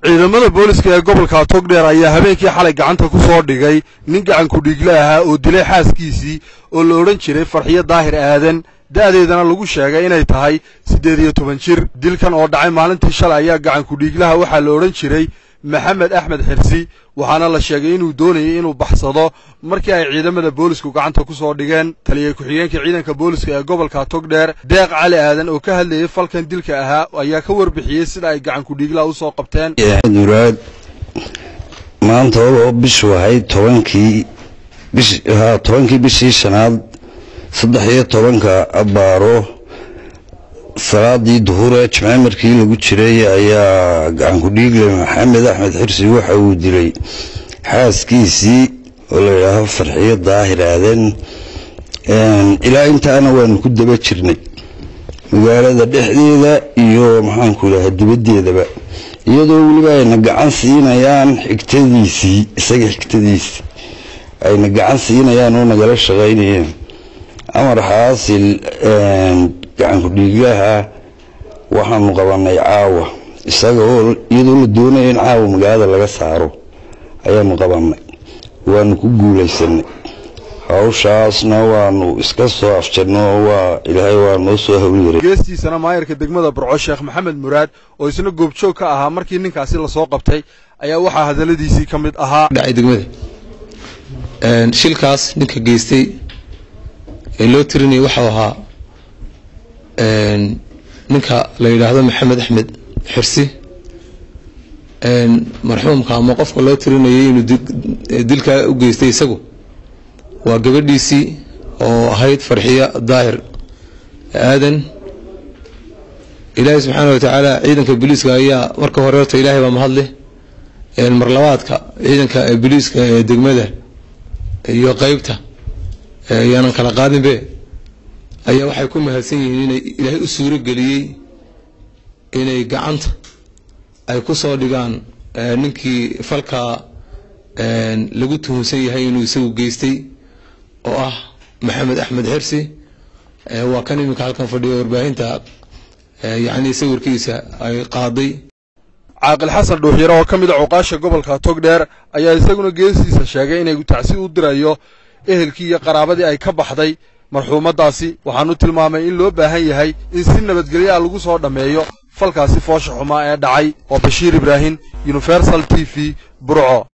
Ciidamada booliska ee gobolka Togdheer ayaa habeenkii xalay gacanta ku soo dhigay nin gacan ku dhiigle ahaa oo dilay xaaskiisii oo la odhan jiray Farxiyo Daahir Aadan, da'deedana lagu sheegay inay tahay 18 jir. Dilkan oo dhacay maalintii shalay ayaa gacan ku dhiiglaha waxaa la odhan jiray Maxamed Axmed Xirsi, waxaana la sheegay inuu doonayay inuu baxsado markii ay ciidamada boolisku gacanta ku soo dhigeen. Taliye ku-xigeenka ciidanka booliska ee gobolka Togdheer, Deeq Cali Aadan, oo ka hadlayay falkan dilka ahaa ayaa ka warbixiyey sida ay gacan ku dhiiglaha usoo qabteen. Muraad, maanta oo bishu ahayd 10-kii 10-kii bishii shanaad, 13-ka abbaaro salaadii duhur ee jimce markii lagu jiray, ayaa gacan ku dhiigle Maxamed Axmed Xirsi waxa uu dilay xaaskiisii oo la yidhaaho Farxiyo Daahir Aadan. Ilaa intaana waanu ku daba jirnay magaalada dhexdeeda iyo, maxaanku idhaha, dibaddeedaba, iyadoo weliba ayna gacan siinayaan xigtadiisii, isaga xigtadiisi ayna gacan siinayaan oo nagala shaqaynayeen. Amar xaasil, gacan ku-dhiiglaha waxaanu qabanay caawa, isaga oo iyadoo la doonaya in caawa magaalada laga saaro ayaanu qabanay, waanu ku guulaysanay hawshaasna, waanu iska soo afjarno oo waa Ilaahay waa noo soo hawlyaray. Geestiisana maayarka degmada Burco, Sheekh Maxamed Muraad, oo isna goobjoog ka ahaa markii ninkaasi lasoo qabtay, ayaa waxaa hadalladiisii ka mid ahaa: Dhacay degmada shilkaas ninka geystay ee loo tirinayay waxau ahaa ninka la yidhaahdo Maxamed Axmed Xirsi. Marxuumka ama qofka loo tirinayay inuu dilkaa u geystay isagu waa gabadhiisii oo ahayd Farxiyo Daahir Aadan. Ilaahay subxaana wa tacaala, ciidanka booliiska ayaa marka hore horta Ilaahay baa mahadleh, marlabaadka ciidanka booliiska ee degmada iyo qeybta yaanan kala qaadinbe ayaa waxay ku mahadsan yihiin inay Ilaahay u suuro geliyey inay gacanta ay ku soo dhigaan ninkii falkaa lagu tuhunsan yahay inuu isagu geystay oo ah Maxamed Axmed Xirsi. Waa kan iminka halkan fadhiyo, warbaahinta yacni sawirkiisa ay qaaday. Caaqil Xasan Dhuuxyare oo ka mid a cuqaasha gobolka Togdheer ayaa isaguna geestiisa sheegay inay tacsi u dirayo ehelkii iyo qaraabadii ay ka baxday marxuumaddaasi, waxaanu tilmaamay in loo baahan yahay in si nabadgelyo ah lagu soo dhammeeyo falkaasi foosha xumaa ee dhacay. Oo Bashiir Ibraahim, Universal TV, Burco.